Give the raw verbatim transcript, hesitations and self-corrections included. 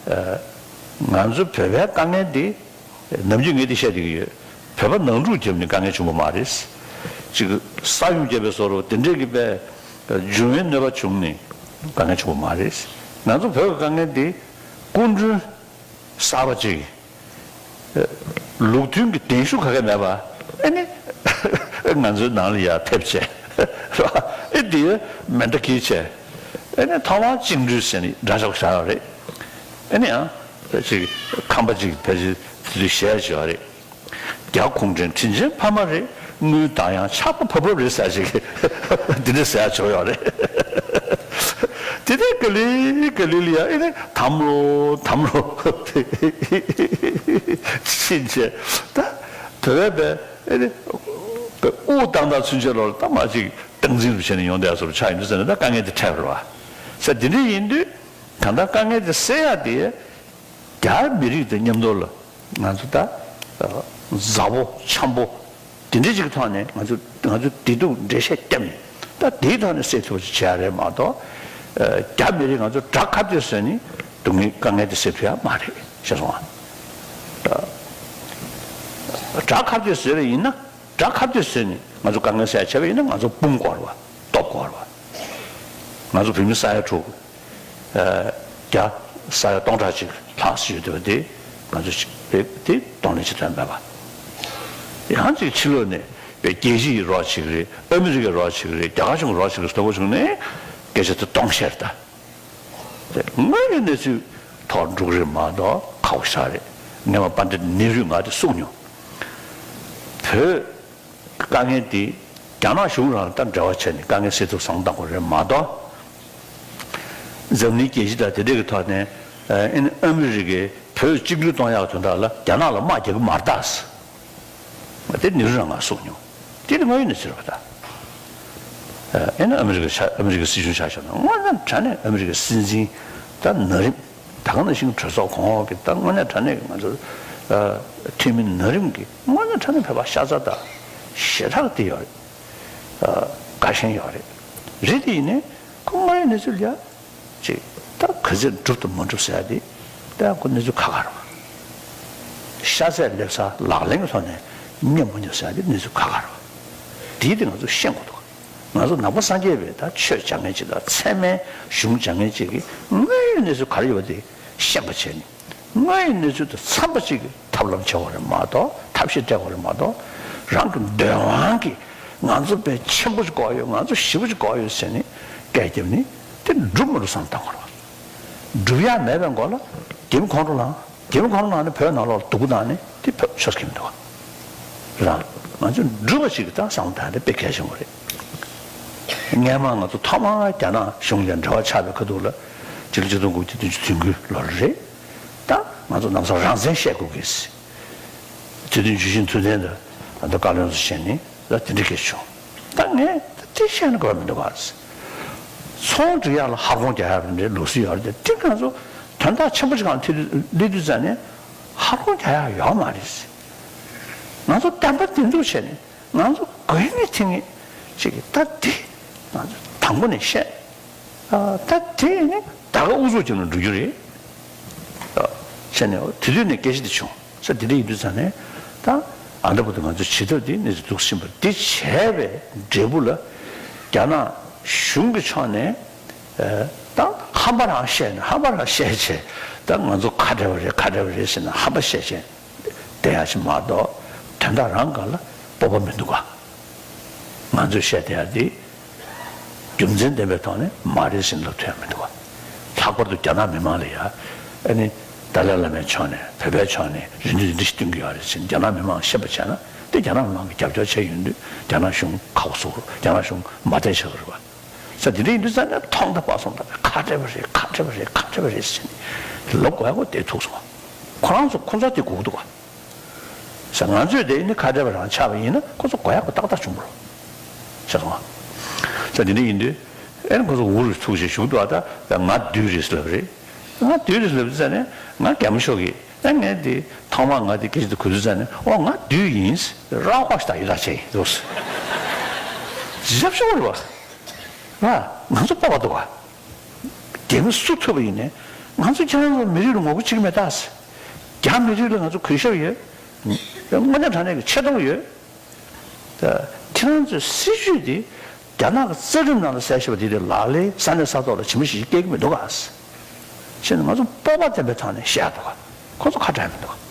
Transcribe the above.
ང་ཚོ་བོད་པའི་དཀའ་ངལ་འདི་ནམ་རྒྱུན་ངས་འདི་བཤད་བསྡད་ཀྱི་ཡོད། བོད་པ་ནང་འཁྲུག་བརྒྱབ་ནས་དཀའ་ངལ་བྱུང་བ་མ་རེད། ཅིག་ས་ཡོམ་བརྒྱབ་པའི་བཟོ་འདྲ་དེ་འདྲས་ཀྱི་པའི་འབྱུང་བའི་གནོད་པ་བྱུང་ནས་དཀའ་ངལ་བྱུང་བ་མ་རེད། ང་ཚོ་བོད་ཀྱི་དཀའ་ངལ་འདི་སྐུ་མགྲོན་གསར་པ་ཅིག་ལུགས་མཐུན་གྱི་གདན་ཞུ་ག་གེ་མེད་པ། ཨེ་ནི་ང་ཚོའི་ནང་ལ་ཡར་ཕེབས་བྱས་རེད་བ། ཨེ་འདི་མེ་མདའ་འཁྱེར་བྱས། ཨེ་ནི་ཐོག་མར་བཅིངས་འགྲོལ་ཟེར་ནས་འདྲ་ཆགས་བཞག་ཡོད་རེད། ཨེ་ནི་ཡང་ཅིག་ཁམས་པ་ཅིག་ཕལ་ཆེར་དེ་དུས་ཞལ་བྱས་ཡོད་རེད། རྒྱ་གུང་ཁྲན་དྲིན་ཆེན་ཕ་མ་རེད། དངུལ་དང་ཡང་ཆགས་པ་བབ་བབ་རེད་ཟེར་ཅིག་འདི་འདྲ་ཟེར་ཡག་བྱུང་ཡོད་རེད། དེ་ནས་ག་ལེ་ག་ལེ་ལ་ཡ་ཨེ་ནས་དམ་ལོ་དམ་ལོ་ཕྱིན་བྱས། ད་བོད་པའི་ཨེ་ནས་དབུ་བཏང་དང་ཚུན་ཆད་ལོར་ད་མ་ཅིག་སྟངས་འཛིན་རུ་བྱས་ནས་ཡོང་བསྡད་ཡག་བཟོ་འདྲ་ཆགས་ཡོང་དུས་ཟེར་ནས། ད་དཀའ་ངལ་དེ་འཕྲད་པ་རེད་བ། ས་དེ་འདྲ་ཡིན་དུས་གང་ལྟར་དཀའ་ངལ་དེ་སེལ་ཡག་དེ། རྒྱ་མི་རིགས་དང་མཉམ་དུ་ལ་ང་ཚོ་ད་མཛའ་བོ་འཆམ་པོ་དེ་འདྲ་ཅིག་གི་ཐོག་ནས་ང་ཚོ་ང་ཚོ་བདེ་སྡུག་འགྲེལ་བཤད་བརྒྱབ་ནས། ད་དེའི་ཐོག་ནས་སེལ་ཐུབ་པ་ཅིག་བྱེད་ཡག་རེད་མ་གཏོགས། རྒྱ་མི་རིགས་ང་ཚོ་དགྲ་ཁ་གཏད་བཟོས་ནས་སྡུག་བསྔལ་དཀའ་ངལ་དེ་སེལ་ཐུབ་ཡག་མ་རེད། ཤེས་སོང་ཨ། དགྲ་ཁ་གཏད་བཟོས་པ་ཡིན་ན། དགྲ་ཁ་གཏད་བཟོས་ནས་ང་ཚོ་དཀའ་ངལ་སེལ་ཡག་བྱས་པ་ཡིན་ན། ང་ཚོ་དཔུང་དཀོར་བ་སྟོབས་དཀོར་བ། ང་ཚོ་བོད་མི་ས་ཡ་དྲུག་རྒྱ་ས་ཡ་སྟོང་ཕྲག་གཅིག་ལྷག་ཙམ་ཡོད་བསྡད་པ་དེ། ང་ཚོ་ཅིག་དེ་གདོང་ལེན་བྱེད་ཐུབ་མེད་པ། ཡང་ཅིག་ཕྱི་ལོགས་ནས་པའི་རྒྱལ་སྤྱི་ཡི་རོགས་བྱེད་ཀྱི་རེད། ཨ་མི་རི་ཀའི་རོགས་བྱེད་ཀྱི་རེད། རྒྱ་གར་གཞུང་གི་རོགས་བྱེད་ཀྱི་རེད། ཟེར་བ་བྱུང་ནས་སྐད་ཆ་དེ་སྟོང་བཤད་རེད་ད། དངོས་ཡོད་གནས་ཚུལ་ཐོག་འགྲོ་གི་རེད་མ་གཏོགས་ཁག་པོ་ཞེ་དྲག་རེད། སྔོན་མ་པཎྜི་ཏ་ནེ་རུས་ང་དེ་གསུངས་མྱོང་། བོད་དཀའ་ངལ་དེ་རྒྱ་ནག་གཞུང་རང་ལ་ད་འབྲེལ་བ་བྱས་ནས་དཀའ་ངལ་སེལ་ཐབས་བསམ་བློ་བཏང་དགོས་རེད་མ་གཏོགས། འཛམ་གླིང་རྒྱལ་སྤྱི་དང་དེ་འདྲས་ཀྱི་ཐོག་ནས་ཨ་ནི་ཨ་མི་རི་ཀས་བོད་གཅིག་གྱུར་གཏོང་ཡག་དོན་དག་ལ་རྒྱ་ནག་ལ་དམག་རྒྱག་གི་མ་རེད་ད། དེ་ནེ་རུས་རང་ང་གསུངས་མྱོང་། དེ་ནི་དངོས་ཡོད་གནས་ཚུལ་རེད་པ་ད། ཨེ་ན་ཨ་མི་རི་ཀ་ཆ་ཨ་མི་རི་ཀའི་སྲིད་གཞུང་ཆ་བཞག་ན། དངོས་གནས་དྲང་གནས་ཨ་མི་རི་ཀའི་སྲིད་འཛིན་ད་ན་རིམ། ད་ག་ནང་བཞིན་གྲོས་ཚོགས་གོང་འོག་གི་ད་དངོས་གནས་དྲང་གནས་ང་ཚོ་འཐུས་མི་ན་རིམ་གྱི་དངོས་གནས་དྲང་གནས་བོད་པ་ཤ་ཚ་དང་ཞེ་དྲག་དེ་ཡོད་རེད། དགའ་ཞེན་ཡོད་རེད། རེད་དེ་ཡིན་ནའི་ཁོ་དངོས་ཡོད་གནས་ཚུལ་ཡ། ཅིག་ད་ག་ཚོད་འགྲུབ་དང་མ་འགྲུབ་ཟེར་ཡ་དེ་ད་ཁོ་གནས་ཚུལ་ཁག་ཁག་རེད་བ། ཤ་ཚ་སླེབས་ས་ལག་ལེན་གྱི་ཐོག་ནས་ཉན་མ་ཉན་ཟེར་ཡ་དེ་གནས་ཚུལ་ཁག་ཁག་རེད་བ། དེའི་དེ་ང་ཚོ་ཤེས་དགོས་འདུག་ང་ཚོ་ནང་པ་སངས་རྒྱས་པའི་ད་ཆོས་སྦྱང་མཁན་ཅིག་དང་ཚད་མའི་གཞུང་སྦྱང་མཁན་ཅིག་གིས་དངོས་ཡོད་གནས་ཚུལ་ག་རེ་ཡོད་པ་དེ་ཤེས་པ་བྱས་ནས། དངོས་ཡོད་གནས་ཚུལ་དང་འཚམས་པ་ཅིག་གི་ཐབས་ལམ་བྱེད་དགོས་རེད་མ་གཏོགས། ཐབས་ཤེས་སྤྲད་དགོས་རེད་མ་གཏོགས། རང་གི་འདོད་དབང་གིས་ང་ཚོ་དཔེ་ཆེན་པོ་ཅིག་དགོས་ཡོད། ང་ཚོ་ཞེ་པོ་ཅིག་དགོས་ཡོད་ཟེར་ནས་སྐད་བརྒྱབ་ནས་དེ་འགྲུབ་མི་འགྲུབ་བསམ་བཏང་དགོས་རེད། འགྲུབ་ཡ་མེད་པའི་མགོ་ལ་རྒྱ་མི་ཁོང་ཁྲོ་ལངས། རྒྱ་མི་ཁོང་ཁྲོ་ལངས་ནས་བོད་ནང་ལོགས་ལ་སྡུག་པོ་བཏང་ནས་དེ་བོད་ཆོས་སྐྱིད་མི་འདུག་བ། རང་ང་ཚོ་འགྲུབ་པ་ཞིག་གི་ད་བསམ་བློ་བཏང་ཡ་དེ་དཔེ་གལ་ཆེན་པོ་རེད། སྔོན་མ་ང་ཚོ་ཐོག་མར་རྒྱ་ནག་གཞུང་ལ་འབྲེལ་བ་ཆགས་པའི་ཁ་ཐུག་ལ་ཕྱི་ལོ་ཆིག་སྟོང་དགུ་བརྒྱ་བདུན་ཅུ་དོན་དགུ་ལོར་རེད། ད་ང་ཚོ་ནང་སོ་རང་བཙན་བཤད་དགོས་ཀྱི། དེ་དུས་ཇུས་ཆེན་ཐུབ་བསྟན་དང་ད་བཀའ་བློན་ཚོ་བྱས་ནས་ད་དེ་འདྲ་སྐད་བྱུང་། ད་ངས་ད་དེ་བཤད་ན་དགོས་མི་འདུག་ག། ཚོང་སྒྲིག་ཡག་ལ་ཧ་གོང་རྒྱག་ཡག་རེད་འདྲའི་ལུགས་སྲོལ་ཡོད་རེད་དེ། དེ་ང་ཚོ་དོན་དག་ཆེན་པོ་ཞིག་སྒང་སླེབས་དུས་ཙ་ནས་ཧ་གོང་རྒྱག་ཡག་ཡོད་མ་རེད། ང་ཚོ་བསྟན་པ་འདི་འཛུགས་བྱས་ནས་ང་ཚོ་དགོས་ངེས་ཐེངས་ངེས་ཅིག་གི་ད་དེ་ང་ཚོ་དང་པོ་ནས་བཤད། ཨ་ད་དེ་ནི་ད་ག་ཨུ་ཚུགས་ཀྱི་ནང་འགྲོ་རྒྱུ་རེད། ཨ་བྱས་ནས་དེ་དུས་ནས་སྐད་ཆ་དེ་བྱུང་ས་དེ་འདྲ་ཡིན་དུས་ཙ་ནས་ད་ཨ་འདྲ་པོ་དེ་ང་ཚོ་བྱེད་ཐབས་དེ་གནས་ཚུལ་འདུག་ཕྱིན་པ་དེ་བྱས་པའི་འབྲས་བུ་ལ་རྒྱ་ནག་གཞུང་གི་ཕྱོགས་ནས་ཨ་ད་ཧམ་པ་རང་བཤད་ནས་ཧམ་པ་རང་བཤད་བྱས་ད་ང་ཚོ་ཁ་བྲལ་བ་རེད། ཁ་བྲལ་བ་རེད་ཟེར་ནས་ཧམ་པ་བཤད་བྱས། བསྡད་ཡག་ཅིག་མ་གཏོགས་དོན་དག་རང་སྒང་ལ་སྤོབས་པ་མི་འདུག་ག། ང་ཚོས་བཤད་བསྡད་ཡག་འདི་རྒྱུ་མཚན་ལྡན་པའི་ཐོག་ནས་མ་རེད་ཟེར་ལབ་ཐུབ་ཡག་མི་འདུག་ག། ལྷག་པར་དུ་རྒྱ་ནག་མི་མང་ལ་ཡ་ཨ་ནི་ཏཱ་ལའི་བླ་མའི་ཕྱོགས་ནས་བོད་པའི་ཕྱོགས་ནས་རེ་འདུན་རེ་འདུན་ཞིག་བཏོན་གྱི་ཡོད་རེད་ཟེར་རྒྱ་ནག་མི་མང་ཤེས་པ་བྱས་ན་དེ་རྒྱ་ནག་མི་མང་གིས་རྒྱབ་སྐྱོར་བྱས་ཡོང་དུས་རྒྱ་ནག་གཞུང་ཁག་པོ་བཟོ་གི་རེད། རྒྱ་ནག་གཞུང་མ་བསྡད་བྱེད་ཀྱི་རེད་པ། ས་དེ་འདྲ་ཡིན་དུས་ཙ་ནས་ཐོག་མཐའ་བར་གསུམ་ད་ཁ་བྲལ་བ་རེད། ཁ་བྲལ་བ་རེད། ཁ་བྲལ་བ་རེད་ཟེར་ནས་ལབ་དགོས་ཡག་པོ་དེ་ཐུག་སོང་། ཁོ་རང་ཚོ་ཁོ་ཚོ་དེ་སྒུག་འདུག་ག། ས་ང་ཚོས་དེ་ནི་ཁ་བྲལ་བ་རང་ཆགས་པ་ཡིན་ན་ཁོ་ཚོ་དགོས་ཡག་པོ་ཏག་ཏག་བྱུང་བ་རེད། ཤེས་སོང་ང་། ས་དེ་འདྲ་ཡིན་དུས་ཨེ་ཁོ་ཚོ་འུ་རུ་ཐུག་བྱས་བཞུགས་འདུག་ག། ད་ང་བདུད་རེད་ལབ་རེད། ང་བདུད་རེད་ལབ་དུས་ཙ་ནས་ང་རྒན་མོ་ཤོག་གིས་ཨེ་ངས་དེ་ཐོག་མར་ང་དེ་སྐད་ཆ་དེ་གོ་དུས་ཙ་ནས་ཨོ་ང་བདུད་ཡིན། ར་ཧོ་ཤ་ད་ཡི་ད་ཆེ་ཡིན་འདུག་ཟེར། ཞབས་ཞུ་རེད་བ། ང་ང་ཚོ་སྤོབས་པ་འདུག་ག། རྒྱལ་མི་སུ་ཐུབ་པ་ཡིན་ནའི་ ང་ཚོ་ཁྱེད་རང་ཚོ་མི་རིགས་ལ་ངོ་རྒོལ་བྱེད་ཀྱི་མེད་ད་ཟེར། རྒྱ་མི་རིགས་ལ་ང་ཚོ་གུས་ཞབས་ཡོད། དངོས་གནས་དྲང་གནས་ཀྱི་ཆེ་མཐོང་ཡོད། ད་ཁྱེད་རང་ཚོའི་སྲིད་ཇུས་འདི་རྒྱ་ནག་གི་རྩ་ཁྲིམས་ནང་ལ་གསལ་བཤད་པ་འདི་དེ་ལག་ལེན་ས་གནས་ས་ཐོག་ལ་ཇི་མ་ཇི་བཞིན་སྐྱེལ་གྱི་མི་འདུག་ག་ཟེར། བྱས་ན་ང་ཚོ་སྤོབས་པ་ལྡན་པའི་ཐོག་ནས་བཤད་འདུག་ག་ཁོ་ཚོ་ཁ་བྲལ་མི་འདུག་ག